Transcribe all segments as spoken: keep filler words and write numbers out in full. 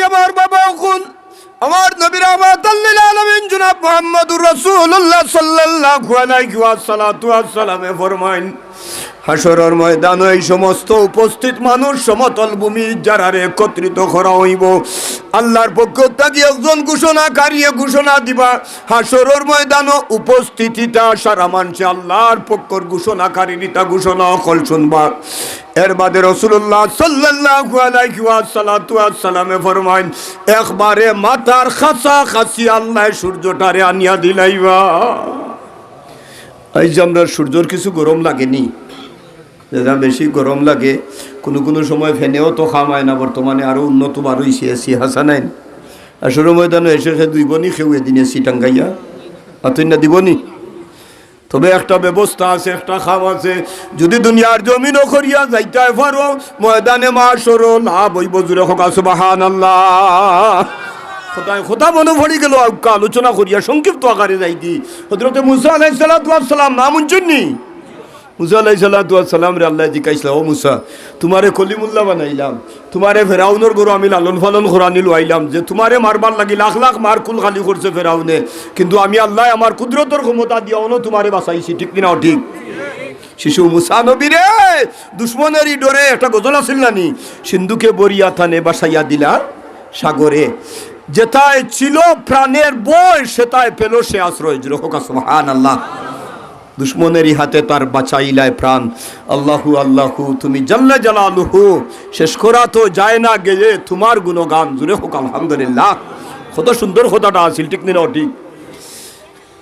আমার বাবা অকল, আমার নবী রহমাতাল লিল আলামিন জনাব মুহাম্মদুর রাসূলুল্লাহ সাল্লাল্লাহু আলাইহি ওয়াসাল্লাতু ওয়াসসালামে ফরমাইন, হাশরর ময়দানো এই সমস্ত উপস্থিত মানুষ, সমতল ভূমি যারারে একত্রিত করা অইবো, আল্লাহর পক্ষ থাকি একজন ঘোষণাকারীয়ে ঘোষণা দিবা, হাশরর ময়দানো উপস্থিত ইতা সারা মানষে আল্লাহর পক্ষর ঘোষণাকারীর ইতা ঘোষণা অকল শুনবা। এর বাদে রাসূলুল্লাহ সাল্লাল্লাহু আলাইহি ওয়াসাল্লাতু ওয়াসসালামে ফরমাইন, একবারে মাথার কাছাকাছি আল্লায় সূর্যটারে আনিয়া দিলাইবা। এই যে আমরার সূর্যর কিছু গরম লাগেনি, যেটা বেশি গরম লাগে, কুনু কুনু সময় ফ্যানেও তো কাম অয় না, বর্তমানে আরো উন্নত বার অইছে এসি, হাছা নাইন? হাশরর ময়দানো এসে সে দুইবনি কেউ এদিন এসি টাঙ্গাইয়া, আতই না দিবনি? তবে একটা ব্যবস্থা আছে, একটা কাম আছে, যুদি দুনিয়ার জমিনো করিয়া যাইতায় পারো, ময়দানে মাশরো লাভ অইবো। জুরে কউক্কা সুবহানাল্লাহ। কথায় কথা মনো পড়ি গেল, আউক্কা আলোচনা করিয়া সংক্ষিপ্ত আকারে যাইগি। হযরতে মুসা আলাইহিস সালাতু ওয়াস সালাম নাম হুনছইন নি? মুসা আলাইহিস সালাতু ওয়াস সালামরে আল্লায় জিকাইছলা, "ও মুসা, তুমারে কলিমুল্লাহ বানাইলাম, তুমারে ফেরাউনর ঘরো আমি লালন পালন করানি লওয়াইলাম, যে তুমারে মারবার লাগি লাখ লাখ মার কুল খালি করছে ফেরাউনে, কিন্তু আমি আল্লায় আমার কুদরতর ক্ষমতা দিয়া অনো তুমারে বাঁচাইছি, ঠিক নি না অঠিক?" শিশু মুসা নবীরে দুশমনেরই ডরে, একটা গজল আছিল না নি, "সিন্ধুকে বরিয়া তানে বাসাইয়া দিলা সাগরে, যেথায় ছিল প্রাণের ভয় সেথায় পেল সে আশ্রয়।" জুরে কউক্কা সুবহানাল্লাহ। দুশমনেরই হাতে তার বাঁচাইলায় প্রাণ। আল্লাহু আল্লাহু, তুমি জাল্লা জালালুহু, শেষ করা তো যায় না গেয়ে তুমার গুণগান। জুরে কউক্কা আলহামদুলিল্লাহ। কত সুন্দর কথাটা আছিল, ঠিক নি না অঠিক?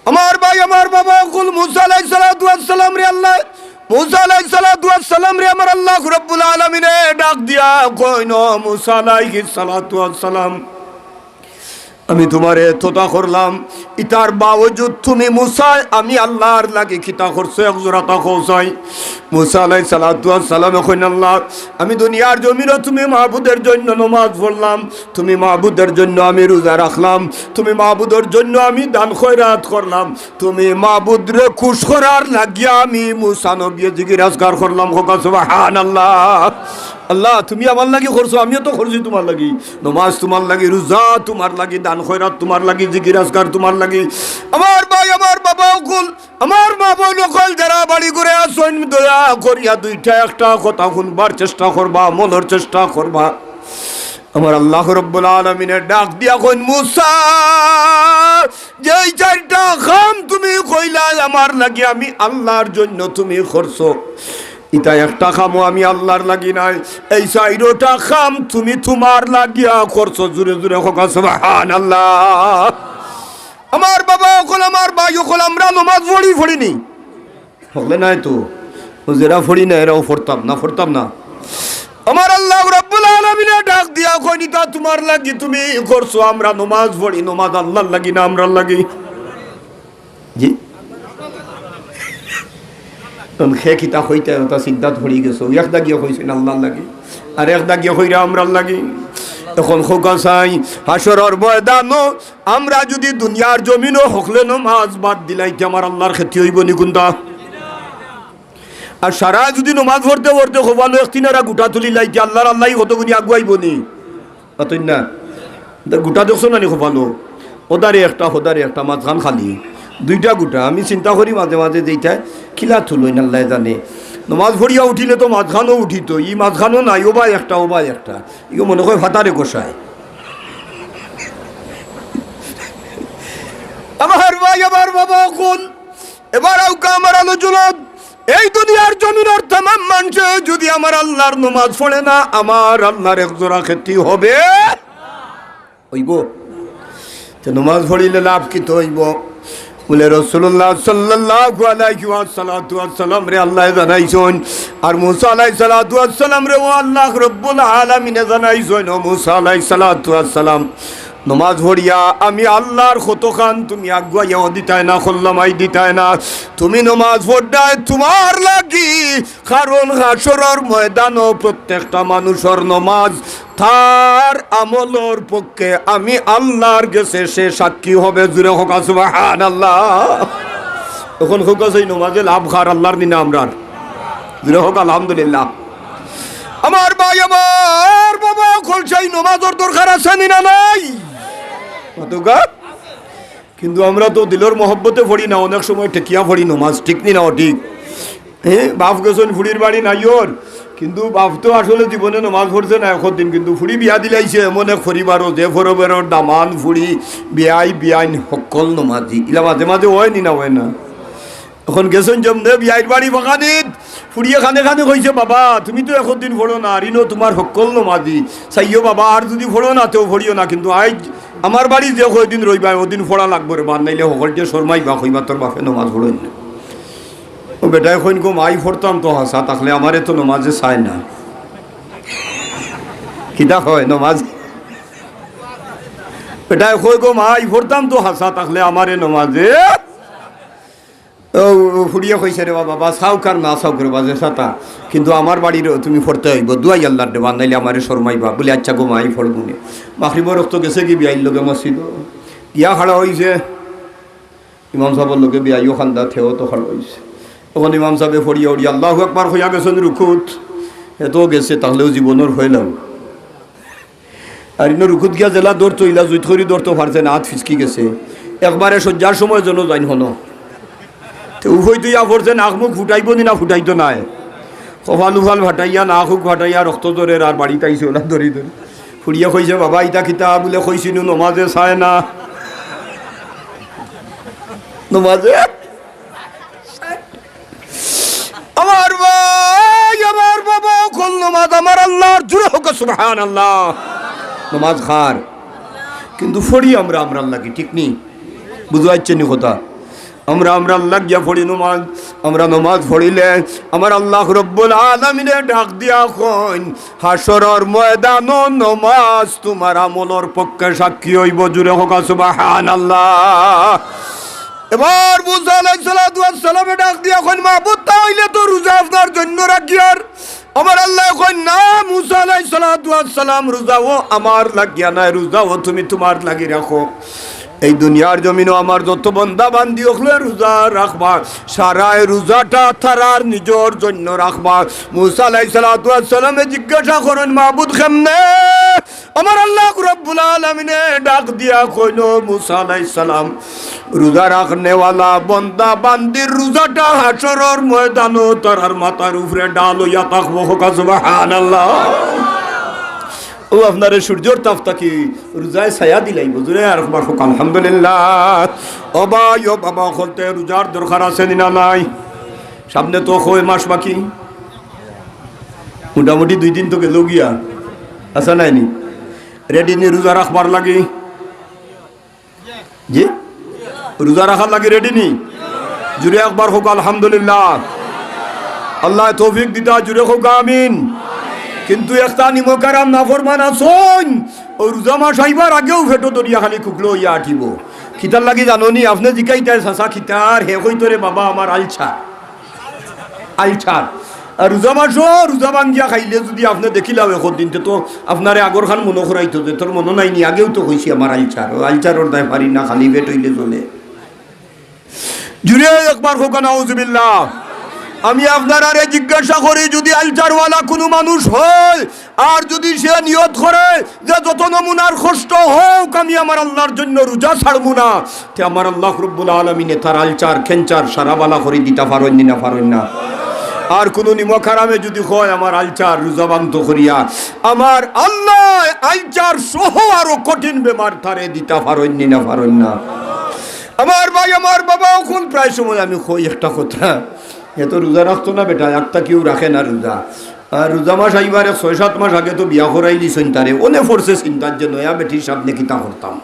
আমার ভাই, আমার বাবা অকল, মুসা আলাইহিস সালাতু ওয়াস সালামরে আল্লায়, মুসা আলাইহিস সালাতু ওয়াস সালামরে আমার আল্লাহ রাব্বুল আলামিনে ডাক দিয়া কইন, "ও মুসা আলাইহিস সালাতু ওয়াস সালাম, আমি তুমারে এততা করলাম, ইতার বাওজুদ তুমি মুসায় আমি আল্লাহর লাগি কিতা করছো, এক জোড়া তা কও চাই।" মুসা আলাইহিস সালাতু ওয়াস সালামে কইন, "আল্লাহ, আমি দুনিয়ার জমিনো তুমি মাবুদর জন্য নমাজ পড়লাম, তুমি মাবুদর জন্য আমি রোজা রাখলাম, তুমি মাবুদর জন্য আমি দান খয়রাত করলাম, তুমি মাবুদরে খুশ করার লাগিয়া আমি মুসা নবীয়ে জিকির আজকার করলাম।" কউক্কা সুবহানাল্লাহ। আল্লাহ, তুমি আমার লাগি করছো, আমিও তো করছি তুমার লাগি। নমাজ তুমার লাগি, রোজা তুমার লাগি, দান খয়রাত তুমার লাগি, জিকির আজকার তুমার লাগি। আমার ভাই, আমার বাবা অকল, আমার মা বইন অকল, যারা বাড়ি ঘরে আছইন, দয়া করিয়া দুইটা একটা কথা হুনবার চেষ্টা করবা, আমলর চেষ্টা করবা। আমার আল্লাহ রাব্বুল আলামিনে ডাক দিয়া কইন, "মুসা, যেই চাইরটা কাম তুমি কইলায় আমার লাগি, আমি আল্লাহর জন্য তুমি করছো, ইতা একটা কামও আমি আল্লাহর লাগি নায়, এই চাইরোটা কাম তুমি তুমার লাগিয়া করছো।" জুরে জুরে কউক্কা সুবহানাল্লাহ। আমার বাবা অকল, আমার ভাই অকল, আমরা নমাজ পড়ি, পড়ি নি? হকলে নায় তো। ও যেরা পড়ি না, এরাও পড়তাম না, পড়তাম না। আমার আল্লাহ রাব্বুল আলামিনে ডাক দিয়া কইন, "ইতা তুমার লাগি তুমি করছো, আমরা নমাজ পড়ি, নমাজ আল্লাহর লাগি না আমরার লাগি?" জি? অখন হে কিতা কইতা, ওটা চিন্তাত পড়ি গেছে। এক দাগিয়ে কইছইন আল্লাহর লাগি, আর এক দাগিয়ে কইরা আমরার লাগি। অখন কউক্কা চাই, হাশরর ময়দানো আমরা যুদি দুনিয়ার জমিনো হকলে নমাজ বাদ দিলাই, তে আমার আল্লাহর খেতি অইবো নি কুনটা? আর সারা যুদি নমাজ পড়তে পড়তে কপালো এক তিনারা গুটা তুলিলাই, তে আল্লাহর আল্লাহই কতগুনি আগুয়াইবো নি? অতএব না, গুটা দেখছো না নি কপালো? ওদারে একটা, ওদারে একটা, মাঝখান খালি। দুইটা গুটা। আমি চিন্তা করি মাঝে মাঝে যে ইতা কিলা তুলইন আল্লায় জানে। নমাজ পড়িয়া উঠিলে তো মাঝখানও উঠিতো, ই মাঝখানও নাই, ওবা একটা, ওবা একটা। ইও মনে কয় ফাতারে কষায়। আমার ভাই, আমার বাবা অকল, এবার আউক্কা আমার আলোচনা। এই দুনিয়ার জমিনর তামাম মানষে যুদি আমার আল্লাহর নমাজ পড়ে না, আমার আল্লাহর এক জোড়া খেতি হবে? অইবো? তে নমাজ পড়িলে লাভ কিতা অইবো? বলে রাসূলুল্লাহ সাল্লাল্লাহু আলাইহি ওয়াসাল্লাতু ওয়াসসালামরে আল্লায় জানাইছইন, আর মুসা আলাইহিস সালাতু ওয়াস সালামরেও আল্লাহ রাব্বুল আলামিনে জানাইছইন, ও মুসা আলাইহিস সালাতু ওয়াস সালাম, নমাজ পড়িয়া আমি আল্লাহর কতখান তুমি আগুয়াইয়াও দিতায় না, খোল্লামাই দিতায় না। তুমি নমাজ পড়তায় তুমার লাগি, কারণ হাশরর ময়দানো প্রত্যেকটা মানুষর নমাজ তার আমলর পক্ষে আমি আল্লাহর গেছে সে সাক্ষী হবে। জুরে কউক্কা সুবহানাল্লাহ। অখন কউক্কা চাই, নমাজে লাভ কার, আল্লাহর নি না আমরার? জুরে কউক্কা আলহামদুলিল্লাহ। আমার ভাই, আমার বাবা, অকল সেই নমাজর দরকার আছে নি না নাই? মাতউক্কা? কিন্তু আমরা তো দিলর মহব্বতে পড়ি না, অনেক সময় ঠেকিয়া পড়ি নমাজ, ঠিক নি না অঠিক? হ্যাঁ, বাফ গেছইন ফুড়ির বাড়ি নাইওর, কিন্তু বাফ তো আসলে জীবনে নমাজ পড়ছে না একদিন, কিন্তু ফুড়ি বিয়া দিলাইছে এমন এক পরিবারও, যে পরিবারর দামান ফুড়ি বিয়াই বিয়াইন হক্কল নমাজি। ইলা মাঝে মাঝে অয় নি না, অয় না? অখন গেছইন যেমনে বিয়াইর বাড়ি বাগানিত, ফুড়িয়ে কানে কানে কইছে, "বাবা, তুমি তো একদিন পড়ো না, আর ইনো তুমার হক্কল নমাজি। চাইও বাবা, আর যুদি পড়ো না, তেও পড়িও না, কিন্তু আইজ আমার বাড়ি যে কয়দিন রইবায়, অদিন পড়া লাগবো রে বা, নাইলে হকলতে শরমাইবা, কইবা তোর বাফে নমাজ পড়ইন না।" অউ বেটায় কইন, "গো মাই, পড়তাম তো হাছা, তাইলে আমারে তো নমাজে চায় না।" কিতা কয়, নমাজ? বেটায় কয়, "গো মাই, পড়তাম তো হাছা, তাইলে আমারে নমাজে।" অউ ফুড়িয়ে কইছে, "রে বা বাবা, চাউক আর না চাউক রে বা, যেছা তা, কিন্তু আমার বাড়ির তুমি পড়তে অইবো, দুয়াই আল্লার দেবা, নাইলে আমারে শরমাইবা।" বুলে, "আইচ্ছা গো মাই, পড়মুনে।" মাগরিবর অক্ত গেছেগি বিয়াইর লগে মসজিদো, গিয়া খাড়া অইছে ইমাম সাবর লগে, বিয়াইও কান্দাত, হেও তো খাড়া অইছে। অখন ইমাম সাবে পড়িয়া উড়িয়া আল্লাহু আকবার কইয়া গেছইন রুকুত, হে তো গেছে, তাইলেও জীবনর অইলাউ। আর ইনো রুকুত গিয়া যেলা ধরতো, ইলা জুইত করি ধরতো পারছে না, আত ফিসকি গেছে। একবারে শয্যার সময় যেন যাইন হনো। তে উফইত অইয়া পড়ছে, নাক মুখ ফুটাইবো নি না ফুটাইতো নায়। কপাল উপাল ফাটাইয়া, নাক মুখ ফাটাইয়া রক্ত ঝরের, আর বাড়িত আইছে অলা ধরি ধরি। ফুড়িয়ে কইছে, "বাবা, ইতা কিতা?" বুলে, "কইছি নু নমাজে চায় না।" নমাজে আমার ভাই, আমার বাবা, অকল নমাজ আমার আল্লার, জুরে কউক্কা সুবহানাল্লাহ। নমাজ কার? কিন্তু পড়ি আমরা আমরার লাগি, ঠিক নি? বুঝাইছে নি কথা? আমরা আমরার লাগিয়া পড়ি নমাজ। আমরা নমাজ পড়িলে আমার আল্লাহ রব্বুল আলামিনে ডাক দিয়া কইন, "হাশরর ময়দানো নমাজ তুমার আমলর পক্ষে সাক্ষী অইবো।" জুরে কউক্কা সুবহানাল্লাহ। এবার মুসা আলাইহিস সালাতু ওয়াস সালামে ডাক দিয়া কইন, "মাবুদ, তা অইলে তো রোজা আপনার জন্য রাখিয়ার।" আমার আল্লায় কইন, "না, মুসা আলাইহিস সালাতু ওয়াস সালাম, রোজাও আমার লাগিয়া নায়, রোজাও তুমি তুমার লাগি রাখো।" এই দুনিয়ার জমিনো আমার যত বান্দা বান্দি অকলে রোজা রাখবা, সারায় রোজাটা তারার নিজর জন্য রাখবা। মুসা আলাইহিস সালাতু ওয়াস সালামে জিজ্ঞাসা করইন, "মাবুদ, কেমনে?" আমার আল্লাহ রব্বুল আলামিনে ডাক দিয়া কইন, "মুসা আলাইহিস সালাম, রোজা রাখনেওয়ালা বান্দা বান্দির রোজাটা হাশরর ময়দানো তারার মাথার উপরে ঢাল অইয়া থাকবো।" কউক্কা সুবহানাল্লাহ। অউ আপনারে সূর্যর তাপ থাকি রোজায় ছায়া দিলাইবো। জুরে আরকবার কউক্কা আলহামদুলিল্লাহ। ও ভাই, ও বাবা, অকলতে রোজার দরকার আছে নি না নাই? সামনে তো কয় মাস বাকি, মোটামুটি দুই দিন তো গেল গিয়া, আছে নায় নি? রেডি নি রোজা রাখবার লাগি? জি, রোজা রাখার লাগি রেডি নি? জুরে একবার কউক্কা আলহামদুলিল্লাহ। আল্লায় তৌফিক দিতা, জুরে কউক্কা আমিন। কিন্তু একটা নিমকহারাম নাফরমান আছইন, অউ রোজা মাস আইবার আগেউ পেটো ধরিয়া খালি কুকলো অইয়া আটিবো। কিতার লাগি জানো নি? আপনে জিকাইতায়, "চাচা কিতার?" হে কইতো, "রে বাবা, আমার আলসার।" আলসার। আর রোজা মাসো রোজা ভাঙ্গিয়া খাইলে যুদি আপনে দেখিলাও একদিন, তে তো আপনারে আগর খান মনো করাইতো যে, "তোর মনো নাই নি, আগেউ তো কইছি আমার আলসার, অউ আলসারর দায় পারি না, খালি পেট অইলে চলে।" জুরে একবার কউক্কা নাউজুবিল্লাহ। আমি আপনারারে জিজ্ঞাসা করি, যুদি আলসারওয়ালা কুনু মানুষ হয়, আর যুদি সে নিয়ত করে যে যত নমুনার কষ্ট হউক, আমি আমার আল্লার জন্য রোজা ছাড়মু না, তে আমার আল্লাহ রব্বুল আলামিনে তার আলসার, ক্যান্সার সারা বালা করি দিতা পারইন নি না পারইন না? আর কুনু নিমকহারামে যুদি কয়, "আমার আলসার, রোজা ভাঙ্গতো করিয়া", আমার আল্লায় আলসার সহ আরো কঠিন বেমার তারে দিতা পারইন নি না পারইন না? আমার ভাই, আমার বাবা, অখন প্রায় সময় আমি কই একটা কথা, হে তো রোজা রাখতো না বেটা, একটা কেউ রাখে না রোজা। আর রোজা মাস আইবার এক ছয় সাত মাস আগে তো বিয়া করাইলিছইন তারে, অনে পড়ছে চিন্তাত যে নয়া বেটির সামনে কিতা করতাম।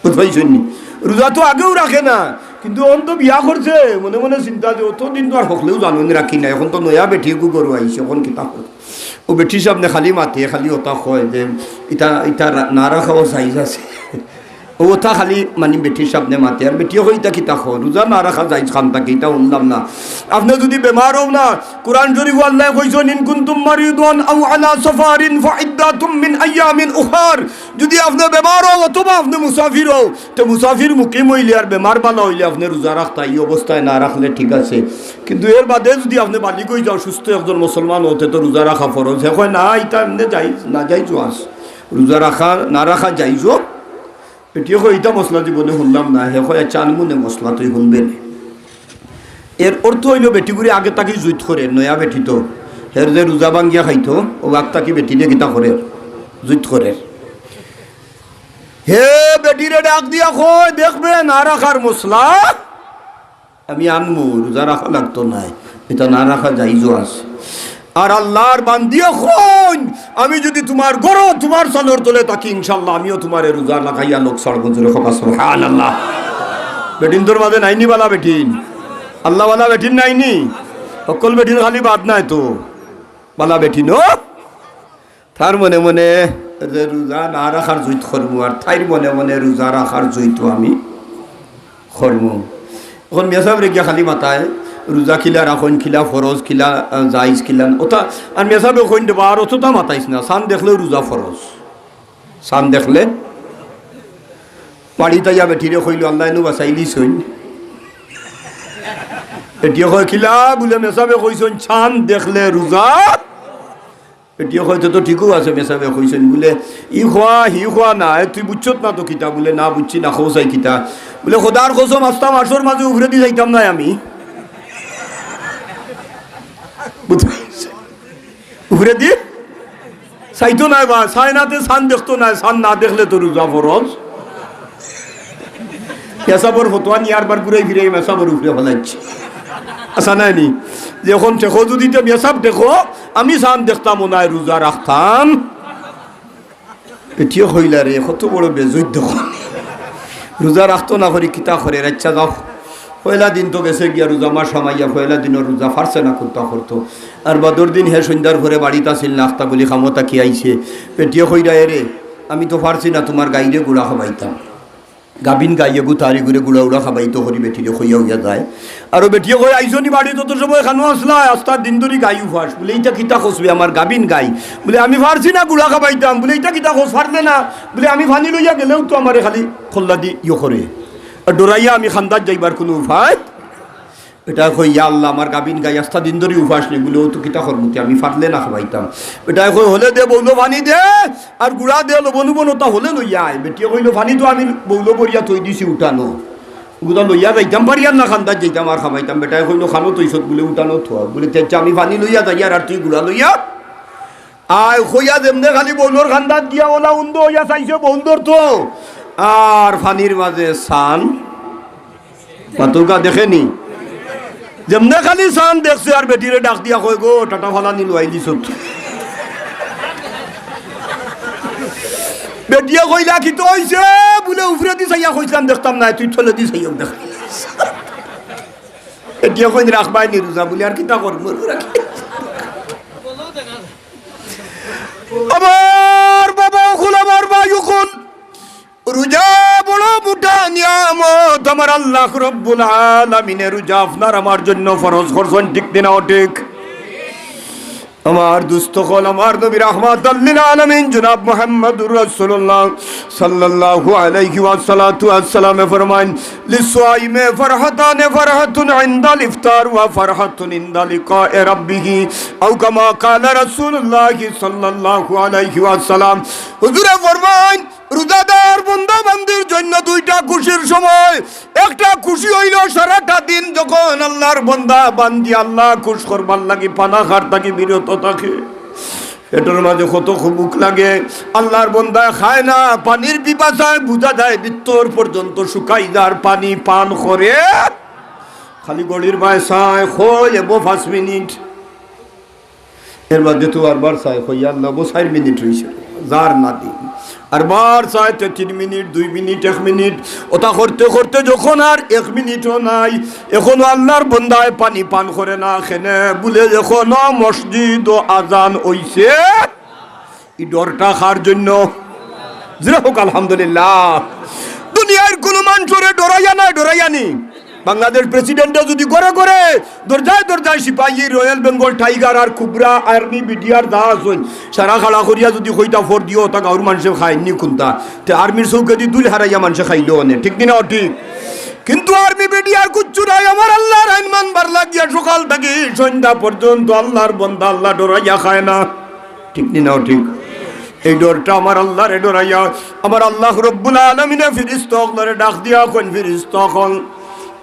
বুঝ পাইছইন নি? রোজা তো আগেউ রাখে না, কিন্তু অন তো বিয়া করছে, মনে মনে চিন্তা যে অতদিন তো আর হকলেউ জানইন রাখি না, অখন তো নয়া বেটি এগু ঘরো আইছে, অখন কিতা করতাম? অউ বেটির সামনে খালি মাতে, খালি অতা কয় যে ইতা, ইতা রা-, না রাখাও জায়েজ আছে। অউ কথা খালি মানি বেটির সামনে মাতে, আর বেটিয়ে কয়, "ইতা কিতা কও? রোজা না রাখা জায়েজ খান থাকি, ইতা হুনলাম না।" আপনে যুদি বেমার অও না, কুরআন শরীফো আল্লায় কইছইন, "ইন কুনতুম মারিদান আও আলা সাফারিন ফাইদ্দাতুম মিন আইয়ামিন উখার।" যুদি আপনে বেমার অও অথবা আপনে মুসাফির অও, তে মুসাফির মুকিম অইলে আর বেমার ভালা অইলে আপনে রোজা রাখতা, ই অবস্থায় না রাখলে ঠিক আছে। কিন্তু এর বাদে যুদি আপনে বালিগ অই যাও, সুস্থ একজন মুসলমান অও, তে তো রোজা রাখা ফরজ। হে কয়, "না, ইতা এমনে জায়েজ, না জায়েজ ওয়াজ। রোজা রাখা, না রাখা জায়েজ অ।" বেটিয়ে কয়, "ইতা মসলা জীবনে হুনলাম না।" হে কয়, "আচ্ছা, আনমু নে মসলা, তুই হুনবে নে।" এর অর্থ অইলো বেটিগুরে আগে থাকি জুইত করের, নয়া বেটি তো। হের যে রোজা ভাঙ্গিয়া খাইতো, অউ আগ থাকি বেটিরে কিতা করের, জুইত করের। হে বেটিরে ডাক দিয়া কয়, "দেখবে না রাখার মসলা আমি আনমু, রোজা রাখা লাগতো নায়, ইতা না রাখা জায়েজও আছে।" আর আল্লার বান্দিয়ে কইন, "আমি যুদি তুমার ঘরো, তুমার ছালর তলে থাকি, ইনশাআল্লাহ আমিও তুমারে রোজা লাগাইয়া লগ ছাড়মু।" জোরে কউক্কা সুবহানাল্লাহ। বেটিন্তর মাঝে নাইনি ভালা বেটিন? আল্লাওয়ালা বেটিন নাইনি? হক্কল বেটিন খালি বাদ নায় তো, ভালা বেটিন অ। তার মনে মনে যে রোজা না রাখার জুইত করমু, আর তাইর মনে মনে রোজা রাখার জুইত আমি করমু। অখন মিয়া সাবরে গিয়া খালি মাতায়, রোজা কিলা রাখইন, কিলা ফরজ, কিলা, আহ, জায়েজ, কিলা অতা, আর মিয়া সাবে কইন দেবা, আর অততা মাতাইস না, চান দেখলেউ রোজা ফরজ। চান দেখলে বাড়িত আইয়া বেটিরে কইলো, "আল্লায় নু বাচাইলিছইন।" বেটিয়ে কয়, "কিলা?" বুলে, "মিয়া সাবে কইছইন, চান দেখলে রোজা।" বেটিয়ে কয়, "তে তো ঠিকউ আছে, মিয়া সাবে কইছইন।" বুলে, "ই কওয়া, হি কওয়া না, এ তুই বুঝছত না তো কিতা?" বুলে, "না, বুঝছি না, কও চাই কিতা?" বুলে, "খোদার কসম, আস্তা মাসর মাঝে উফরেদি যাইতাম নায় আমি।" বুঝছো? উফরেদি চাইতো নায় বা, চায় না তে চান দেখতো নায়, চান না দেখলে তো রোজা ফরজ। মিয়া সাবর ফতোয়া নিয়া আরবার ঘুরাই ফিরাই মিয়া সাবর উফরে ফালাইছে। আচ্ছা নায় নি? যে অখন দেখো যুদি তো মিয়া সাব দেখো, আমি চান দেখতাম অনায় রোজা রাখতাম। বেটিয়ে কইলা, "রে, কত বড় বেজুইত দেখো। রোজা রাখতো না করি কিতা করের, আচ্ছা যাও।" পয়লা দিন তো গেছে গিয়া রোজা মাস হামাইয়া, পয়লা দিনর রোজা পারছে না কুন্তা করতো। আর বাদর দিন হে সন্ধ্যার পরে বাড়িত আছিল না, আখতা গুলি কামো থাকি আইছে। বেটিয়ে কইরা, "এরে, আমি তো পারছি না তুমার গাইরে গুড়া খাবাইতাম।" গাভিন গাই এগু তার ইগুরে গুড়া উড়া খাবাইতো করি বেটিরে কইয়া অইয়া যায়। আর অউ বেটিয়ে কয়, "আইছো নি বাড়িত, অত সময় খানো আছলায়, আস্তা দিন ধরি গাই উপাস।" বুলে, "ইতা কিতা কছবে আমার গাভিন গাই?" বুলে, "আমি পারছি না গুড়া খাবাইতাম।" বুলে, "ইতা কিতা কছ, পারলে না?" বুলে, "আমি পানি লইয়া গেলেউ তো আমারে খালি কল্লাদি ইয়ো করে, আর ডরাইয়া আমি কান্দাত যাইবার কুনু উপায়।" বেটায় কয়, "ইয়া আল্লাহ, আমার গাভিন গাই আস্তা দিন ধরি উপাস নি।" বুলে, "অউ তো কিতা করমু তে, আমি পারলে না খাবাইতাম।" বেটায় কয়, "হলে দে বউলো পানি দে, আর গুড়া দে, লবণ উবণ অতা হলে লইয়া আয়।" বেটিয়ে কইলো, "পানি তো আমি বউলো ভরিয়া থই দিছি উঠানো, গুড়া লইয়া যাইতাম পারিয়ার না, কান্দাত যাইতাম আর খাবাইতাম।" বেটায় কইলো, "খানো থইছত?" বুলে, "উঠানো থই।" বুলে, "তে আচ্ছা, আমি পানি লইয়া যাইয়ার, আর তুই গুড়া লইয়া আয়।" কইয়া যেমনে খালি বউলোর কান্দাত গিয়া অলা উন্দো অইয়া চাইছে, বউল ধরতো, আর পানির মাঝে চান। মাতউক্কা, দেখে নি? যেমনে খালি চান দেখছে আর বেটিরে ডাক দিয়া কয়, "গো, টাটা ফালানি লইয়া আইলিছত।" বেটিয়ে কইলা, "কিতা অইছে?" বুলে, "উফরেদি চাইয়া কইছলাম দেখতাম নায়, তুই তলেদি চাইয়া দেখ।" বেটিয়ে কইন, "রাখবায় নি রোজা?" বুলে, "আর কিতা করমু, রাখি।" আমার বাবা অকল, আমার ভাই অকল, রোজা বড় মোটা নিয়ামত। আমার আল্লাহ রব্বুল আলামিনে রোজা আপনার আমার জন্য ফরজ করছইন, ঠিক নি না অঠিক? আমার দুস্ত অকল, আমার নবী রাহমাতাল লিল আলামিন জনাব মুহাম্মাদুর রাসূলুল্লাহ সাল্লাল্লাহু আলাইহি ওয়াসাল্লাতু ওয়াসসালামে ফরমাইন, "লিসসাইমে ফারহাতানে, ফারহাতুন ইনদাল ইফতার ওয়া ফারহাতুন ইনদা লিকায়ে রাব্বিহি, আও কামা ক্বালা রাসূলুল্লাহ সাল্লাল্লাহু আলাইহি ওয়াসাল্লাম।" হুজুরে ফরমাইন, রোজাদার বন্দা বান্দির জন্য দুইটা খুশির সময়। একটা খুশি অইলো সারাটা দিন যখন আল্লার বন্দা বান্দি আল্লা খুশ করবার লাগি পানা খার থাকি বিরত থাকে। পেটর মাঝে কত খুব ভুক লাগে, আল্লার বন্দায় খায় না, পানির পিপাসায় বুঝা যায় ভিতর পর্যন্ত শুকাই যার, পানি পান করে খালি ঘড়ির বায় চায়, কয় এবো পাঁচ মিনিট। এর বাদে তো আরবার চায়, কয়, "ইয়া আল্লাহ, এবো চাইর মিনিট রইছে, যার না দিন।" আরবার চায়, তে তিন মিনিট, দুই মিনিট, এক মিনিট, অতা করতে করতে যখন আর এক মিনিটও নাই, অখনো আল্লার বন্দায় পানি পান করে না। কেনে? বুলে, "অখনো মসজিদো আজান অইছে।" ই ডরটা কার জন্য? জোরে কউক্কা আলহামদুলিল্লাহ। দুনিয়ার কুনু মানষরে ডরাইয়া নায়, ডরাইয়া নি। বাংলাদেশ প্রেসিডেন্টে যুদি ঘরে ঘরে, দরজায় দরজায় সিপাহী, রয়্যাল বেঙ্গল টাইগার আর কোবরা, আর্মি, বিডিআর যা আছইন, সারা খাড়া করিয়া যুদি কইতা ফর দিও, তা গাঁওর মানষে খাইন নি কুনতা। তে আর্মির চউখেদি ধুইল হারাইয়া মানষে খাইলো অনে, ঠিক নি না অঠিক? কিন্তু আর্মি, বিডিআর কুচ্ছু নাই, আমার আল্লার আইন মানবার লাগিয়া সকাল থাকি সন্ধ্যা পর্যন্ত আল্লার বন্দা আল্লা ডরাইয়া খায় না। ঠিক নি না অঠিক? এই ডরটা আমার আল্লারে ডরাইয়া, আমার আল্লা রব্বুল আলামিনে ফিরিস্তা অকলরে ডাক দিয়া কইন, ফিরিস্তা অকল,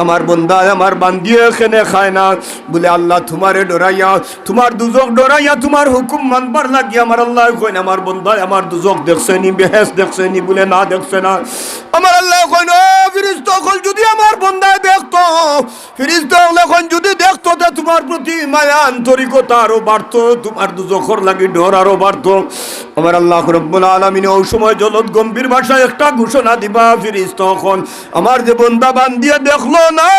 আমার বন্দায়, আমার বান্দিয়ে কেনে খায় না? বুলে, আল্লা, তুমারে ডরাইয়া, তুমার দুজখ ডরাইয়া, তুমার হুকুম মানবার লাগি। আমার আল্লায় কইন, আমার বন্দায় আমার দুজখ দেখছে নি, বেহেশত দেখছে নি? বুলে, না, দেখছে না। আমার আল্লায় কইন, ও ফিরিস্তা অকল, যুদি আমার বন্দায় দেখতো, ফিরিস্তা অকলে কইন, যুদি দেখতো, তে তুমার প্রতি মায়া আন্তরিকতা আরো বাড়তো, তুমার দুজখর লাগি ডর আরো বাড়তো। আমার আল্লা রব্বুল আলামিনে অউ সময় জলদ গম্ভীর ভাষায় একটা ঘোষণা দিবা, ফিরিস্তা অকল, আমার যে বন্দা বান্দিয়ে দেখলো না,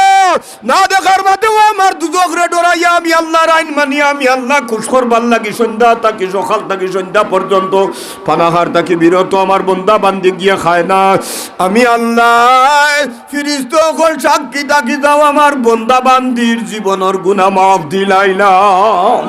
না দেখার বাদেও আমার দুজখরে ডরাইয়া আমি আল্লার আইন মানিয়া আমি আল্লা খুশ করবার লাগি সন্ধ্যা থাকি, সকাল থাকি সন্ধ্যা পর্যন্ত পানাহার থাকি বিরত আমার বন্দা বান্দি গিয়া খায় না, আমি আল্লায় ফিরিস্তা অকল সাক্ষী থাকি যাও, আমার বন্দা বান্দির জীবনর গুনা মাফ দিলাইলাম।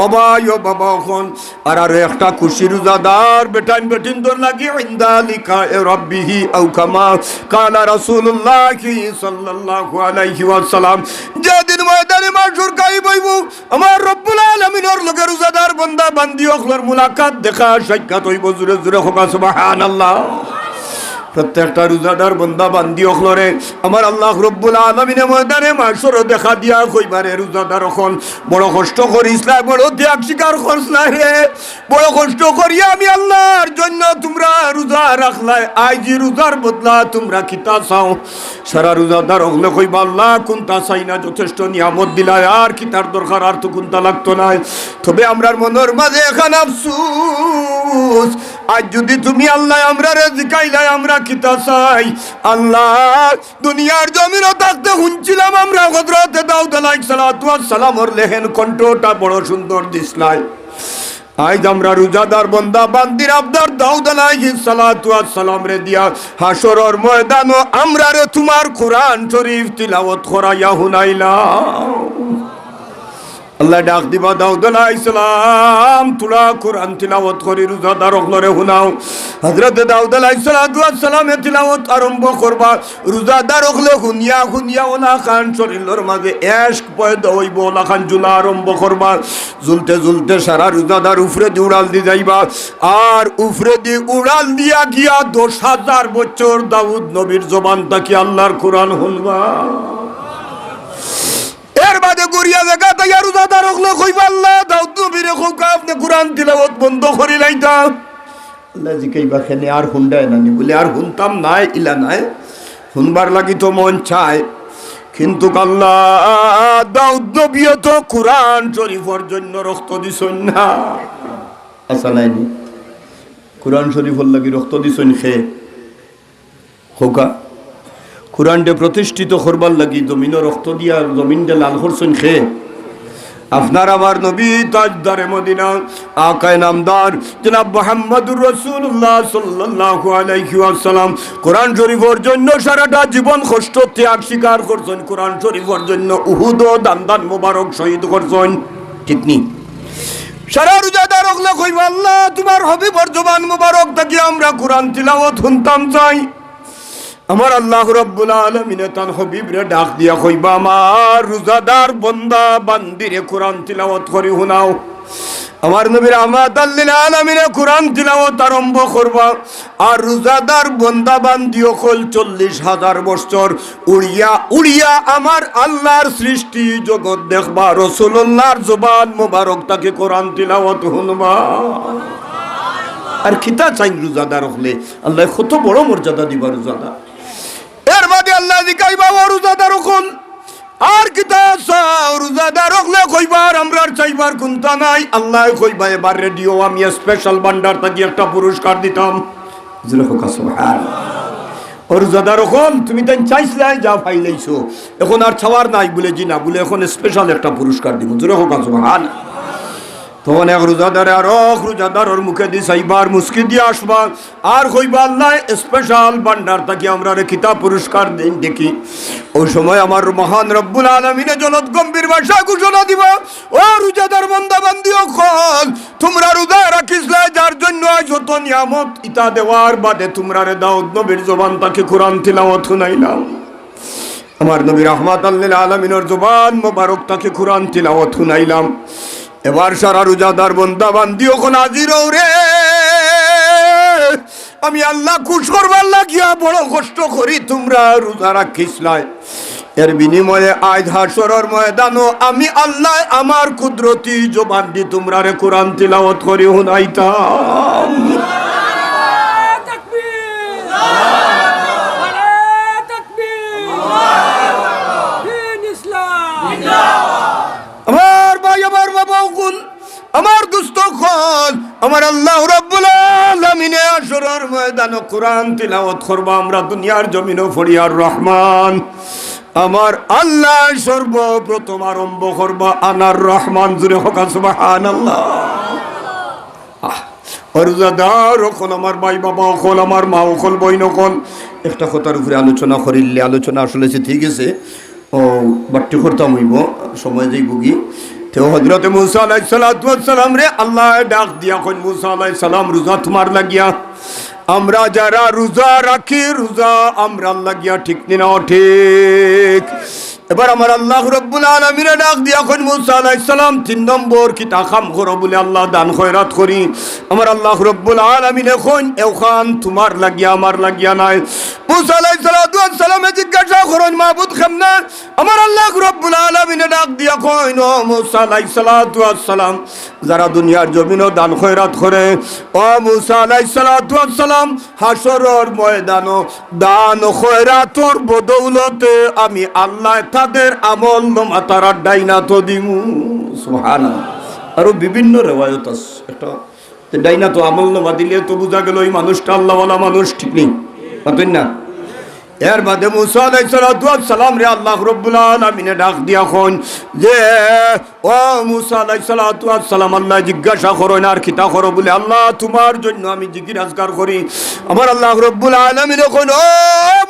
ও ভাই, ও বাবা, অখন আর আরো একটা খুশি রোজাদার বেটাইন বেটিন্তর লাগি, ইনদা লিকায়ে রাব্বিহি আও কামা কালা রাসূলুল্লাহি সাল্লাল্লাহু আলাইহি ওয়াসাল্লাম। যেদিন ময়দানে মাশর কায়েম অইবো, আমার রব্বুল আলামিনর লগে রোজাদার বন্দা বান্দি অকলর মুলাকাত, দেখা সাক্ষাৎ অইবো। জুরে জুরে কউক্কা সুবহানাল্লাহ। প্রত্যেকটা রোজাদার বন্দা বান্দি অকলরে আমার আল্লা রব্বুল আলামিনে ময়দানে মাশরো দেখা দিয়া কইবা, রে রোজাদার অকল, বড় কষ্ট করিছলায়, বড় ত্যাগ স্বীকার করছলায় রে, বড় কষ্ট করিয়া আমি আল্লার জন্য তুমরা রোজা রাখলায়। আইজ ই রোজার বদলা তুমরা কিতা চাও? সারা রোজাদার অকলে কইবা, আল্লা, কুনতা চাই না, যথেষ্ট নিয়ামত দিলায়, আর কিতার দরকার, আর তো কুনতা লাগতো নায়। তবে আমরার মনর মাঝে এখান আফসুস, আইজ যুদি তুমি আল্লায় আমরারে জিকাইলায় আমরা কিতা চাই, আল্লা, দুনিয়ার জমিনো থাকতে হুনছিলাম আমরা হযরতে দাউদ আলাইহিস সালাতু ওয়াস সালামর লেহেন কণ্ঠটা বড় সুন্দর দিছলায়। আইজ আমরা রোজাদার বন্দা বান্দির আবদার দাউদ আলাইহিস সালাতু ওয়াস সালামরে দিয়া হাশরর ময়দানো আমরারে তুমার কোরআন শরীফ তিলাওয়াত করাইয়া হুনাইলাও। আল্লায় ডাক দিবা, দাউদ আলাইহিস সালাম, তুরা কোরআন তিলাওয়াত করি রোজাদার অকলরে হুনাও। হযরতে দাউদ আলাইহিস সালাতু ওয়াস সালামে তিলাওয়াত আরম্ভ করবা। রোজাদার অকলে হুনিয়া হুনিয়া অউলা খান শরীলর মাঝে এশক পয়দা অইবো, অউলা খান ঝুলা আরম্ভ করবা। ঝুলতে ঝুলতে সারা রোজাদার উফরেদি উড়াল দি যাইবা। আর উফরেদি উড়াল দিয়া গিয়া দশ হাজার বছর দাউদ নবীর জবান থাকি আল্লার কোরআন হুনবা। এর বাদে ঘুরিয়া জাগাত আইয়া রোজাদার অকলে কইবা, আল্লা, দাউদ নবীরে কউক্কা, আপনে কোরআন তিলাওয়াত বন্ধ করিলাইতা। আল্লায় জিকাইবা, কেনে আর হুনরায় না নি? বুলে, আর হুনতাম নায়, ইলা নায়, হুনবার লাগি তো মন চায়, কিন্তুক আল্লা, দাউদ নবীয়ে তো কোরআন শরীফর জন্য রক্ত দিছইন না। আচ্ছা, নায় নি? কোরআন শরীফর লাগি রক্ত দিছইন কে? কউক্কা। কোরআনরে প্রতিষ্ঠিত করবার লাগি জমিনো রক্ত দিয়া জমিনরে লাল করছইন কে? আপনার আমার নবী তাজদারে মদিনা, আকায়ে নামদার জনাব মুহাম্মাদুর রাসূলুল্লাহ সাল্লাল্লাহু আলাইহি ওয়াসাল্লাম কোরআন শরীফর জন্য সারাটা জীবন কষ্ট ত্যাগ স্বীকার করছইন, কোরআন শরীফর জন্য উহুদো দান্দান মোবারক শহীদ করছইন, ঠিক নি? সারা রোজাদার অকলে কইবা, আল্লা, তুমার হাবিবর জবান মোবারক থাকি আমরা কোরআন তিলাওয়াত হুনতাম চাই। আমার আল্লাহ রাব্বুল আলামিনে তান হাবিবরে ডাক দিয়া কইবা, আমার রোজাদার বন্দা বান্দিরে কোরআন তিলাওয়াত করি হুনাও। আমার নবী রাহমাতাল লিল আলামিনে কোরআন তিলাওয়াত আরম্ভ করবা। আর রোজাদার বন্দা বান্দি অকল চল্লিশ হাজার বছর উড়িয়া উড়িয়া আমার আল্লার সৃষ্টি জগৎ দেখবা, রাসূলুল্লাহর জবান মোবারক থাকি কোরআন তিলাওয়াত হুনবা। আর কিতা চাইন রোজাদার অকলে? আল্লায় কত বড় মর্যাদা দিবা রোজাদার। এর বাদে আল্লায় জিকাইবা, ও রোজাদার অকল, আর কিতা চাও? রোজাদার অকলে কইবা, আর আমরার চাইবার কুন্তা নাই। আল্লায় কইবা, এবার রেডি অও, আমি স্পেশাল ভান্ডার থাকি একটা পুরস্কার দিতাম। জোরে কউক্কা সুবহানাল্লাহ। ও রোজাদার অকল, তুমি তাইন চাইছলায়, যা পাইলাইছো, এখন আর চাওয়ার নাই। বুলে, জি না। বুলে, এখন স্পেশাল একটা পুরস্কার দিমু। জোরে কউক্কা সুবহানাল্লাহ। তখন এক রোজাদারে আরক রোজাদারর মুখেদি চাইবা, মুস্কি দিয়া আসবা, আর কইবা, "আল্লায় special ভান্ডার থাকি আমরারে কিতা পুরস্কার দেইন দেখি।" অউ সময় আমার মহান রব্বুল আলামিনে জগৎ গম্ভীর ভাষায় ঘোষণা দিবা, "ও রোজাদার বান্দা বান্দি অকল, তুমরা রোজা রাখিছলায়, যার জন্য আইজ অত নিয়ামত, ইতা দেওয়ার বাদে তুমরারে দাউদ নবীর জবান থাকি কোরআন তিলাওয়াত হুনাইলাম।" আমার নবী রাহমাতাল লিল আলামিনর জবান মোবারক থাকি কোরআন তিলাওয়াত হুনাইলাম। এবার সারা রোজাদার বান্দা বান্দি অকল হাজির অও রে। আমি আল্লাহ খুশ করবার লাগিয়া বড় কষ্ট করি, তুমরা রোজা রাখিছলায়। এর বিনিময়ে আইজ হাশরর ময়দানো আমি আল্লায় আমার কুদরতি জবান দি তুমরারে কোরআন তিলাওয়াত করি হুনাইতাম। তাকবীর! নারায়ে তাকবীর! দ্বীন ইসলাম! আমার ভাই, আমার বাবা অকল, আমার দোস্ত অকল, আমার আল্লাহ রাব্বুল আলামিনে হাশরর ময়দানো কোরআন তিলাওয়াত করবা, আমরা দুনিয়ার জমিনো পড়ি আর রহমান। আমার আল্লাহ সর্বপ্রথম আরম্ভ করবা আনার রহমান, জুরে কউক্কা সুবহানাল্লাহ। আহ, ও রোজাদার অকল, আমার ভাই বাবা অকল, আমার মা অকল, বইন অকল, একটা কথার উপরে আলোচনা করিলে, আলোচনা আসলে যে ঠিক আছে, ও বাট্টি করতাম অইবো, সময় যাইবোগি। তেউ হযরতে মুসা আলাইহিস সালাতু ওয়াস সালামরে আল্লায় ডাক দিয়া কইন, "মুসা আলাইহিস সালাম, রোজা তুমার লাগিয়া, আমরা যারা রোজা রাখি, রোজা আমরার লাগিয়া, ঠিক নি না অঠিক?" এবার আমার আল্লাহ রব্বুল আলামিনে ডাক দিয়া কইন, "মুসা আলাইহিস সালাম, তিন নম্বর কিতা কাম করো?" বুলে, "আল্লাহ, দান খয়রাত করি।" আমার আল্লাহ রব্বুল আলামিনে কইন, "অউখান তুমার লাগিয়া, আমার লাগিয়া নায়।" মুসা আলাইহিস সালাতু ওয়াস সালামে জিজ্ঞাসা করইন, "মাবুদ, কেমনে?" আমার আল্লাহ রব্বুল আলামিনে ডাক দিয়া কইন, "ও মুসা আলাইহিস সালাতু ওয়াস সালাম, যারা দুনিয়ার জমিনো দান খয়রাত করে, ও মুসা আলাইহিস সালাতু ওয়াস সালাম, হাশরর ময়দানো দান খয়রাতর বদৌলতে আমি আল্লায় তাদের আমলনামা তারার ডাইনাতো দিমু।" সুবহানাল্লাহ। আরো বিভিন্ন রেওয়ায়ত আছে। একটা তে ডাইনাতো আমলনামা দিলে তো বুঝা গেল ওই মানুষটা আল্লাহওয়ালা মানুষ, ঠিক নি? মাতইন না? এর বাদে মুসা আলাইহিস সালাতু ওয়াস সালামরে আল্লাহ রব্বুল আলামিনে ডাক দিয়া কইন যে, "ও মুসা আলাইহিস সালাতু ওয়াস সালাম, আল্লায় জিজ্ঞাসা করইন, আর কিতা করো?" বুলে, "আল্লাহ, তুমার জন্য আমি জিকির আজকার করি।" আমার আল্লাহ রব্বুল আলামিনে কইন, "ও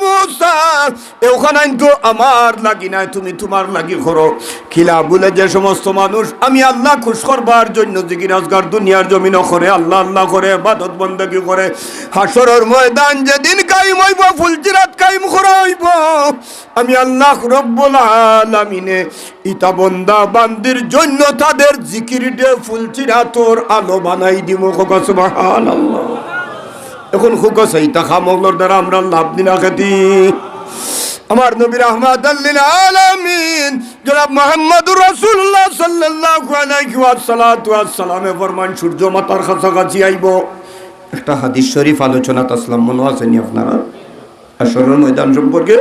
মুসা, অউখান আইন তো আমার লাগি নায়, তুমি তুমার লাগি করো।" কিলা বুলে, যে সমস্ত মানুষ আমি আল্লাহ খুশ করবার জন্য জিকির আজকার দুনিয়ার জমিনো করে, আল্লাহ আল্লাহ করে, ইবাদত বন্দেগি করে, হাশরর ময়দান যেদিন কায়েম অইবো, ফুলসিরাত কায়েম করা অইবো, আমি আল্লাহ রব্বুল আলামিনে ইতা বন্দা বান্দির জন্য তাদের জিকির দিয়া ফুলসিরাতর আলো বানাই দিমু। কউক্কা সুবহানাল্লাহ। অখন কউক্কা চাই, ইতা কাম অগুর দ্বারা আমরার লাভ নি না ক্ষতি? আমার নবী রাহমাতাল লিল আলামিন জনাব মুহাম্মদুর রাসূলুল্লাহ সাল্লাল্লাহু আলাইহি ওয়াস সালাতু ওয়াস সালামে ফরমাইন, সূর্য মাথার কাছাকাছি আইবো। একটা হাদিস শরীফ আলোচনাত আছলাম, মনো আছে নি আপনারার? হাশরর ময়দান সম্পর্কে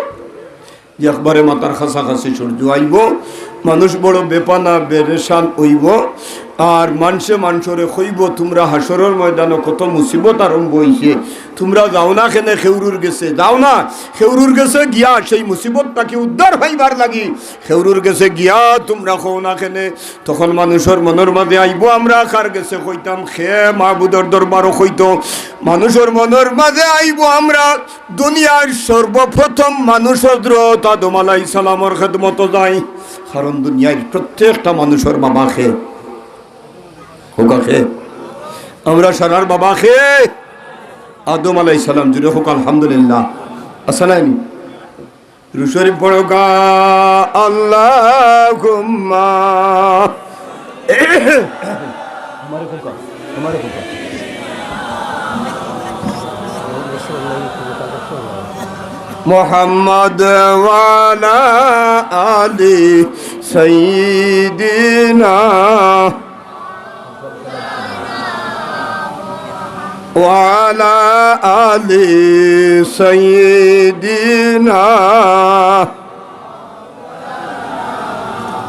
যে একবারে মাথার কাছাকাছি সূর্য আইবো, মানুষ বড় বেপানা বেরেশান অইবো, আর মানষে মানষরে কইবো, "তুমরা হাশরর ময়দানো কত মুসিবত আরম্ভ অইছে, তুমরা যাও না কেনে কেউরুর গেছে, যাও না কেউরুর গেছে গিয়া সেই মুসিবত থাকি উদ্ধার পাইবার লাগি, কেউরুর গেছে গিয়া তুমরা কও না কেনে।" তখন মানুষর মনর মাঝে আইবো, "আমরা কার গেছে কইতাম, কে মাবুদর দরবারো কইতো?" মানুষর মনর মাঝে আইবো, আমরা দুনিয়ার সর্বপ্রথম মানুষ হযরত আদম আলাইহিস সালামর খেদমতো যাই, কারণ দুনিয়ার প্রত্যেকটা মানুষর বাবা কে? কউক্কা কে? আমরা সারার বাবা কে? আদম আলাইহিস সালাম। জুরে কউক্কা আলহামদুলিল্লাহ। আছে না নি? দুরূদ শরীফ পড়ো গা, আল্লাহুম্মা। মুহাম্মদ ওয়া আলা আলি সাইয়্যিদিনা ওয়া আলা আলি সাইয়্যিদিনা।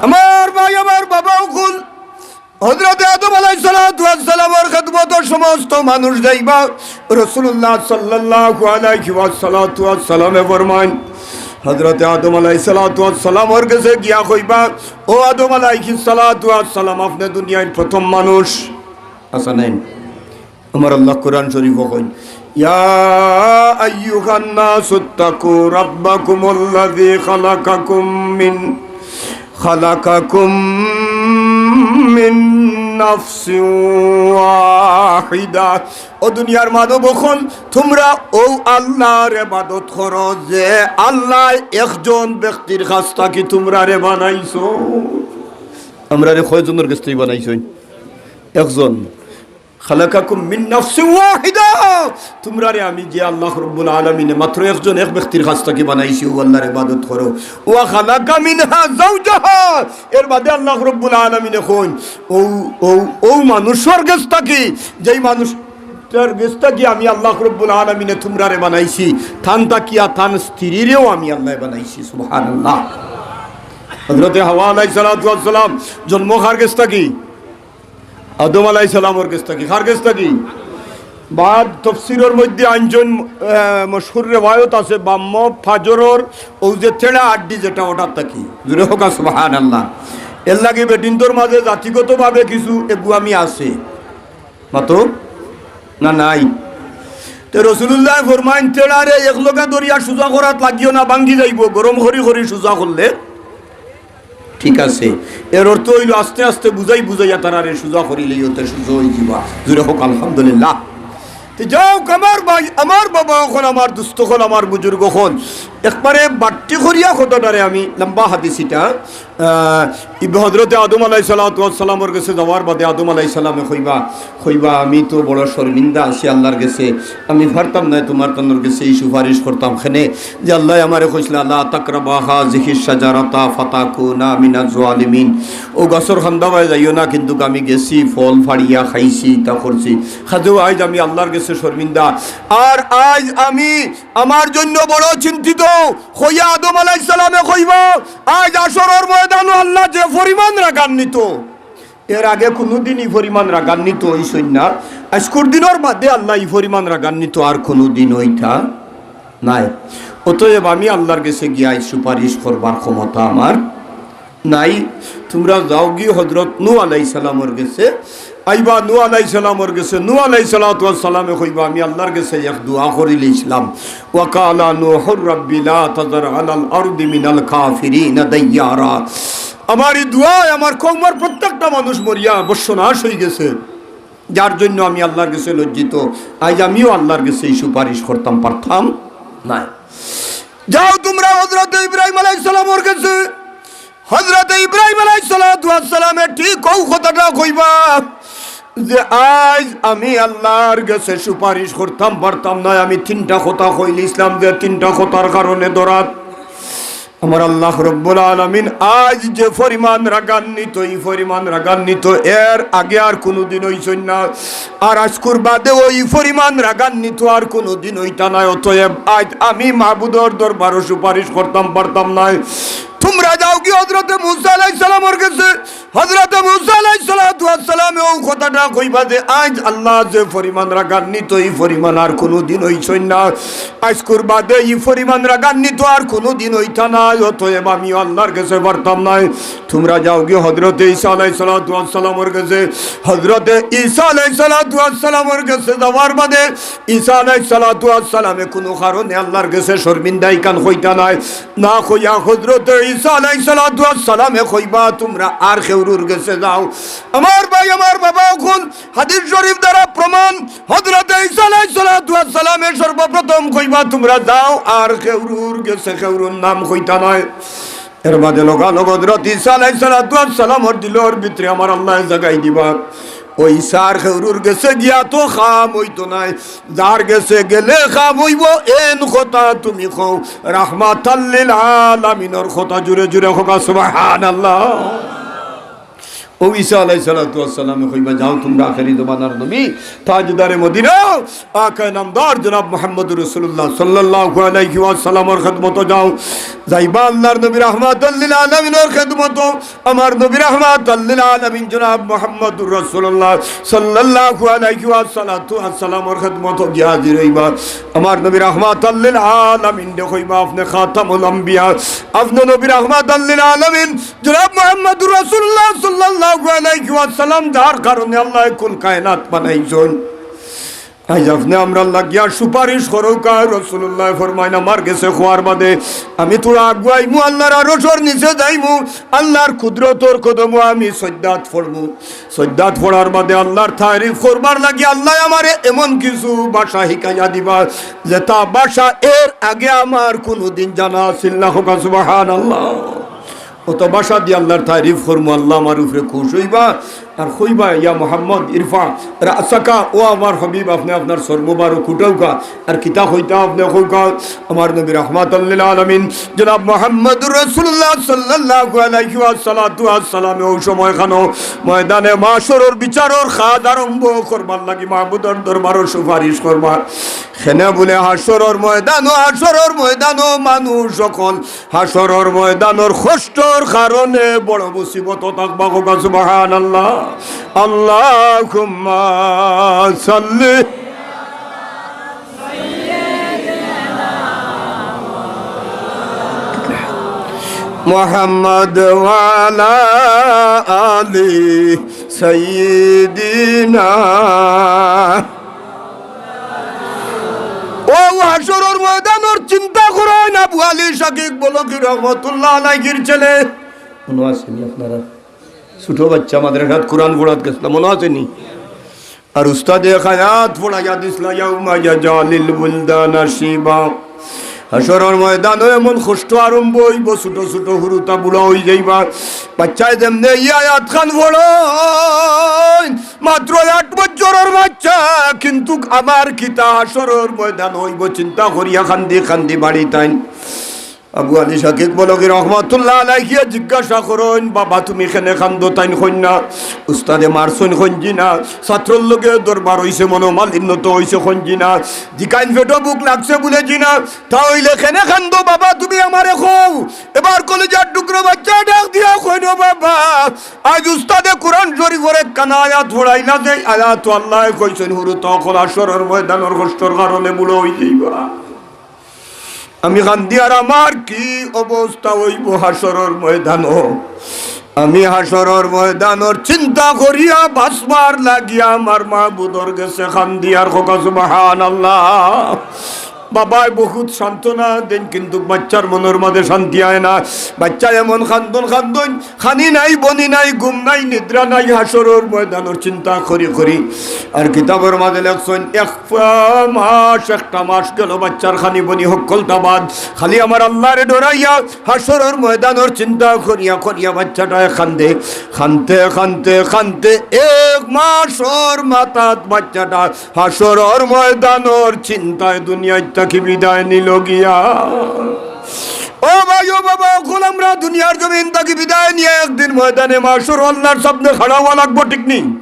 আমার ভাই, আমার বাবা অকল, হযরতে আদম আলাইহিস সালাতু ওয়াস সালামর খেদমতো সমস্ত মানুষ যাইবা। রাসূলুল্লাহ সাল্লাল্লাহু আলাইহি ওয়াস সালাতু ওয়াস সালামে ফরমাইন, হযরতে আদম আলাইহিস সালাতু ওয়াস সালামর গেছে গিয়া কইবা, "ও আদম আলাইহিস সালাতু ওয়াস সালাম, আপনে দুনিয়ার প্রথম মানুষ।" আছা নাইন? আমার আল্লাহ কোরআন শরীফো কইন, "ইয়া আইয়ুহান নাসু ইত্তাকু রাব্বাকুমুল্লাযী খালাকাকুম মিন, খালাকাকুম মিন নাফসিন ওয়াহিদা।" ও দুনিয়ার মানব অকল, তুমরা অউ আল্লাহর ইবাদত করো যে আল্লায় একজন ব্যক্তির কাছ থাকি তুমরারে বানাইছইন। আমরারে কয়জনর গেছ থাকি বানাইছইন? একজন। খালাকাকুম মিন নাফসিন ওয়াহিদা। তুমরারে আমি যে আল্লাহ রাব্বুল আলামিনে মাত্র একজন, এক ব্যক্তির কাছ থাকি বানাইছি, অউ আল্লাহর ইবাদত করো। ওয়া খালাকা মিনহা যাওজাহা। এর বাদে আল্লাহ রাব্বুল আলামিনে কইন, অউ, অউ, অউ মানুষর গেছ থাকি, যেই মানুষর গেছ থাকি আমি আল্লাহ রাব্বুল আলামিনে তুমরারে বানাইছি, তান থাকিয়া তান স্ত্রীরেও আমি আল্লায় বানাইছি। সুবহানাল্লাহ। হযরতে হাওয়া আলাইহিস সালাতু ওয়াস সালাম জন্ম কার গেছ থাকি? আদম আলাইহিস সালামর গেছ থাকি। কার গেছ থাকি? বাদ তফসিরর মধ্যে আনছইন, আহ, মশহুর রেওয়ায়ত আছে, বাম্ম পাজরর অউ যে তেড়া আড্ডি যেটা, ওটার থাকি। জুরে কউক্কা সুবহানাল্লাহ। এর লাগি বেটিন্তর মাঝে জাতিগতভাবে কিছু এগুয়ামি আছে। মাতো? না, নাই। তে রাসুলুল্লায় ফরমাইন, "তেড়ারে একলগে ধরিয়া সুজা করাত লাগিও না, ভাঙ্গি যাইবো, গরম করি করি সুজা করলে।" ঠিক আছে, এর অর্থ অইলো আস্তে আস্তে বুঝাই বুঝাইয়া তারারে সুজা করিলেই অতে সুজা অইযিবা। জুরে কউক্কা আলহামদুলিল্লাহ। তে যাউক আমার ভাই, আমার বাবা অকল, আমার দুস্ত অকল, আমার বুজুর্গ অকল, একবারে বাট্টি করিয়া কথাটারে আমি লম্বা হাদিস ইটা, আহ, ইব-, হযরতে আদম আলাইহিস সালাতু ওয়াস সালামর গেছে যাওয়ার বাদে আদম আলাইহিস সালামে কইবা, কইবা, "আমি তো বড় শর্মিন্দা আছি আল্লাহর গেছে, আমি পারতাম নায় তুমার তানর গেছে ই সুপারিশ করতাম কেনে যে আল্লায় আমারে কইছলা, 'লা তাকরাবা হাযিহিশ শাজারাতা ফাতাকুনা মিনাজ জালিমিন।' অউ গাছর কান্দাবায় যাইও না, কিন্তুক আমি গেছি, ফল ফাড়িয়া খাইছি, ইতা করছি। কাজেউ আইজ আমি আল্লাহর গেছে শর্মিন্দা, আর আইজ আমি আমার জন্য বড় চিন্তিত।" কইয়া আদম আলাইহিস সালামে কইবা, আইজ হাশরর ময়দানো আল্লাহ যে পরিমাণ রাগান্বিত, এর আগে কুনুদিন ই পরিমাণ রাগান্বিত অইছইন না। আইজকুর দিনর বাদে আল্লাহ ই পরিমাণ রাগান্বিত আর কুনুদিন অইতা নায়। অতএব আমি আল্লাহর গেছে গিয়া ই সুপারিশ করবার ক্ষমতা আমার নাই। তুমরা যাওগি হযরত নূহ আলাইহিস সালামর গেছে, আইবা নূহ আলাইহিস সালামর গেছে, নূহ আলাইহিস সালাতু ওয়াস সালামে কইবা, "আমি আল্লাহর গেছে এক দোয়া করিলিছলাম।" "ওয়া ক্বালা নূহুর রাব্বি লা তাযার আলাল আরদি মিনাল কাফিরিনা দাইয়ারা।" আমার ই দোয়ায় আমার কওমর প্রত্যেকটা মানুষ মরিয়া বর্ষনাশ অইগেছে, যার জন্য আমি আল্লাহর গেছে লজ্জিত। আইজ আমিও আল্লাহর গেছে ই সুপারিশ করতাম পারতাম নায়। যাও তুমরা হযরতে ইব্রাহিম আলাইহিস সালামর গেছে, হযরতে ইব্রাহিম আলাইহিস সালাতু ওয়াস সালামে ঠিক অউ কথাটা কইবা যে, "আইজ আমি আল্লাহর গেছে সুপারিশ করতাম পারতাম নায়, আমি তিনটা কথা কইলিছলাম, যে তিনটা কথার কারণে ধরাত আমার আল্লাহ রব্বুল আলামিন আইজ যে পরিমাণ রাগান্বিত, ই পরিমাণ রাগান্বিত এর আগে আর কুনুদিন অইছইন না, আর আইজকুর বাদেও ই পরিমাণ রাগান্বিত আর কুনুদিন অইতা নায়। অতএব আইজ আমি মাবুদর দরবারো সুপারিশ করতাম পারতাম নায়।" তুমরা যাওগি হযরতে মুসা আলাইহিস সালামর গেছে, হযরতে মুসা আলাইহিস সালাতু ওয়াস সালামে অউ কথাটা কইবা যে, "আইজ আল্লাহ যে পরিমাণ রাগান্বিত, ই পরিমাণ আর কুনুদিন অইছইন না। আইজকুর বাদে ই পরিমাণ রাগান্বিত আর কুনুদিন অইতা নায়, অতএব আমিও আল্লাহর গেছে পারতাম নায়।" তুমরা যাওগি হযরতে ঈসা আলাইহিস সালাতু ওয়াস সালামর গেছে, হযরতে ঈসা আলাইহিস সালাতু ওয়াস সালামর গেছে যাওয়ার বাদে ঈসা আলাইহিস সালাতু ওয়াস সালামে কুনু কারণে আল্লাহর গেছে শর্মিন্দা ইখান কইতা নায়। না কইয়া হযরতে ঈসা আলাইহিস সালাতু ওয়াস সালামে কইবা, "তুমরা আর কেউরুর গেছে যাও।" আমার ভাই, আমার বাবা, অখন হাদিস শরীফ দ্বারা প্রমাণ, হযরতে ঈসা আলাইহিস সালাতু ওয়াস সালামে সর্বপ্রথম কইবা, "তুমরা যাও আর কেউরুর গেছে কেউরুর নাম কইতা নায়।" এর বাদে লগালগ হযরত ঈসা আলাইহিস সালাতু ওয়াস সালামর দিলর ভিতরে আমার আল্লায় জাগাই দিবা, "ও ঈসা, আর কেউরুর গেছে গিয়া তো কাম অইতো নায়, যার গেছে গেলে কাম অইবো, এন কথা তুমি কও, রাহমাতাল লিল আলামিনর কথা।" জুরে জুরে কউক্কা সুবহানাল্লাহ। ও ঈসা আলাইহিস সালাতু ওয়াস সালামে কইবা, "যাও তুমরা আখেরি জমানার নবী, তাজদারে মদিনা, আকায়ে নামদার জনাব মুহাম্মদুর রাসূলুল্লাহ সাল্লাল্লাহু আলাইহি ওয়াসাল্লামর খেদমতো যাও।" যাইবা আল্লাহর নবী রাহমাতাল লিল আলামিনর খেদমতো, আমার নবী রাহমাতাল লিল আলামিন জনাব মুহাম্মদুর রাসূলুল্লাহ সাল্লাল্লাহু আলাইহি ওয়াসাল্লাতু ওয়াস সালামর খেদমতো গিয়া হাজির অইবা। আমার নবী রাহমাতাল লিল আলামিনরে কইবা, "আপনে খাতামুল আম্বিয়া, আপনে নবী রাহমাতাল লিল আলামিন।" জনাব মুহাম্মদুর রাসূলুল্লাহ সাল্লাল্লাহু আলাইহি ওয়াসাল্লাম, যার কারণে আল্লায় কুল কায়নাত বানাইছইন। আইজ আপনে আমরার লাগিয়া সুপারিশ করউক্কা। রাসূলুল্লায় ফরমাইন, "আমার গেছে কওয়ার বাদে আমি থুড়া আগুয়াইমু, আল্লাহর আরশর নিচে যাইমু, আল্লাহর কুদরতর কদমো আমি সইজদাত পড়মু। সইজদাত পড়ার বাদে আল্লাহর তারিফ করবার লাগি আল্লায় আমারে এমন কিছু ভাষা হিকাইয়া দিবা, যেটা ভাষা এর আগে আমার কুনুদিন জানা আছিল না।" কউক্কা সুবহানাল্লাহ। অত ভাষা দি আল্লাহর তারিফ করমু, আল্লাহ আমার উপরে খুশ অইবা। আর কইবা, "ইয়া মুহাম্মদ, ইরফা রাসাকা, ও আমার হাবিব, আপনে আপনার সর মুবারক উঠাউক্কা।" আর কিতা কইতা আপনে কউক্কা। আমার নবী রাহমাতাল লিল আলামিন জনাব মুহাম্মদুর রাসূলুল্লাহ সাল্লাল্লাহু আলাইহি ওয়াসাল্লাতু ওয়াস সালামে অউ সময় খানো ময়দানে মাশরর বিচারর কাজ আরম্ভ করবার লাগি মাবুদর দরবারো সুপারিশ করবা। কেনে বুলে হাশরর ময়দানো, হাশরর ময়দানো মানুষ অকল হাশরর ময়দানর কষ্টর কারণে বড় মুসিবতো থাকবা। কউক্কা সুবহানাল্লাহ। আল্লাহুম্মা সাল্লি মুহাম্মদ ওয়া আলা আলি সাইয়্যিদিনা। অউ হাশরর ময়দানর চিন্তা করইন। আবু আলী শাকিক বলখী রহমতুল্লাহ আলাইহির ছেলে, মনো আছে নি আপনারার? ছোট বাচ্চা মাদ্রাসাত কুরআন পড়াত গেছলা, মনো আছে নি? আর উস্তাদে এক আয়াত পড়াইয়া দিছলা, "ইয়াউমা ইয়াজালিল বুলদানা শিবা।" হাশরর ময়দানো এমন কষ্ট আরম্ভ অইবো, ছোট ছোট হুরুতা বুড়া অইযাইবা। বাচ্চায় যেমনে ই আয়াত খান পড়ইন, মাত্র আট বছরর বাচ্চা, কিন্তুক আবার কিতা হাশরর ময়দান অইবো, চিন্তা করিয়া কান্দি কান্দি বাড়িত আইন। আবু আলী শাকিক বলখী রহমতুল্লাহ আলাইহিয়ে জিজ্ঞাসা করইন, "বাবা, তুমি কেনে কান্দো?" তাইন কইন না। উস্তাদে মারছইন কইন জি না। ছাত্রর লগে দরবার অইছে, মনোমালিন্য তো অইছে কইন জি না। জিকাইন, "পেটো ভুক লাগছে?" বুলে, "জি না।" "তা অইলে কেনে কান্দো বাবা, তুমি আমারে কও।" এবার কলিজার টুকরা বাচ্চায় ডাক দিয়া কইন, "ও বাবা, আইজ উস্তাদে কুরআন শরীফর একখান আয়াত পড়াইলা, যে আয়াতো আল্লায় কইছইন, হুরুতা অকল হাশরর ময়দানর কষ্টর কারণে বুড়া অইযাইবা।" আমি কান্দি আর আমার কি অবস্থা অইবো হাশরর ময়দানো। আমি হাশরর ময়দানর চিন্তা করিয়া বাঁচবার লাগিয়া আমার মাবুদর গেছে কান্দি আর। কউক্কা সুবহানাল্লাহ। বাবায় বহুত সান্ত্বনা দেইন, কিন্তুক বাচ্চার মনর মাঝে শান্তি আয় না। বাচ্চায় এমন কান্দন কান্দইন, খানি নাই, বনি নাই, ঘুম নাই, নিদ্রা নাই, হাশরর ময়দানর চিন্তা করি করি। আর কিতাবর মাঝে লেখছইন, এক পা-, মাস, একটা মাস গেল বাচ্চার খানি বনি হক্কলতা বাদ। খালি আমার আল্লারে ডরাইয়া হাশরর ময়দানর চিন্তা করিয়া করিয়া বাচ্চাটায় কান্দে। কানতে কানতে কানতে এক মাসর মাথাত বাচ্চাটা হাশরর ময়দানর চিন্তায় দুনিয়াত থাকি বিদায় নিল গিয়া। ও ভাই, ও বাবা, অখন আমরা দুনিয়ার জমিন থাকি বিদায় নিয়া একদিন ময়দানে মাশর আল্লার সামনে খাড়া অওয়া লাগবো, ঠিক নি?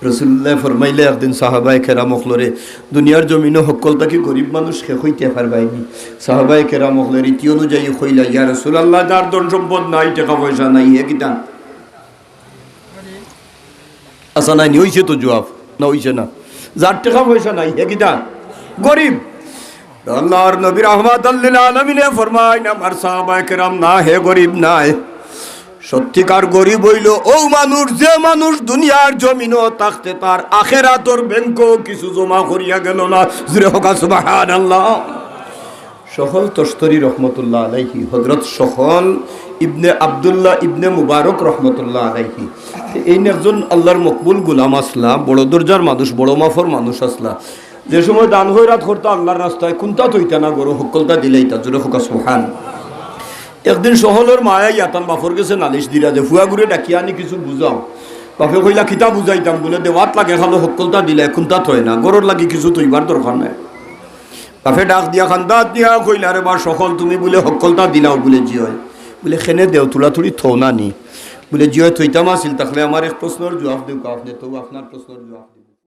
রাসূলুল্লায় ফরমাইলা একদিন সাহাবায়ে কেরাম অকলরে, দুনিয়ার জমিনো হক্কল থাকি গরিব মানুষ কে কইতা পারবায়নি। সাহাবায়ে কেরাম অকলে রীতি অনুযায়ী কইলা, "ইয়া রাসূলুল্লাহ, যার ধন সম্পদ নাই, টেকা পয়সা নাই, হে কিতা?" আচ্ছা, নাই নি, অইছে তো জুয়াপ, না অইছে না? যার টেকা পয়সা নাই, হে কিতা? গরিব। আল্লার নবী রাহমাতাল লিল আলামিনে ফরমাইন, আমার সাহাবায়ে কেরাম, না, হে গরিব নায়। সত্যিকার গরিব অইলো অউ মানুষ, যে মানুষ দুনিয়ার জমিনো থাকতে তার আখেরাতর ব্যাংকো কিছু জমা করিয়া গেল না। জুরে কউক্কা সুবহানাল্লাহ। সহল তশতরি রহমতুল্লাহ আলাইহি, হযরত সহল ইবনে আব্দুল্লাহ ইবনে মুবারক রহমতুল্লাহ আলাইহি। এইন একজন আল্লার মকবুল গোলাম আছলা, বড় দরজার মানুষ, বড় মাফর মানুষ আছলা। যে সময় দান খয়রাত করতা আল্লার রাস্তায়, কুন্তা থইতা না, ঘরো হক্কলতা দিলাইতা, জুরে কউক্কা সুবহান। একদিন সহলর মায় আইয়া তান বাফর গেছে নালিশ দিরা যে, "ফুয়াগুরে ডাকিয়া আনি কিছু বুঝাও।" বাফে কইলা, "কিতা বুঝাইতাম?" বুলে, "দেওয়াত লাগে খালো, হক্কলতা দিলায়, কুন্তা থয় না, ঘরর লাগি কিছু থইবার দরকার নাই।" বাফে ডাক দিয়া কান্দাত দিয়া কইলা, "রে বা সহল, তুমি বুলে হক্কলতা দিলাও?" বুলে, "জি অয়।" বুলে, "কেনে দেও, তুড়াতুড়ি থও না নি?" বুলে, "জি অয়, থইতাম আছিল, তাইলে আমার এক প্রশ্নর জুয়াব দেউক্কা আপনে, তো আপনার প্রশ্নর জুয়াব দেউক্কা।"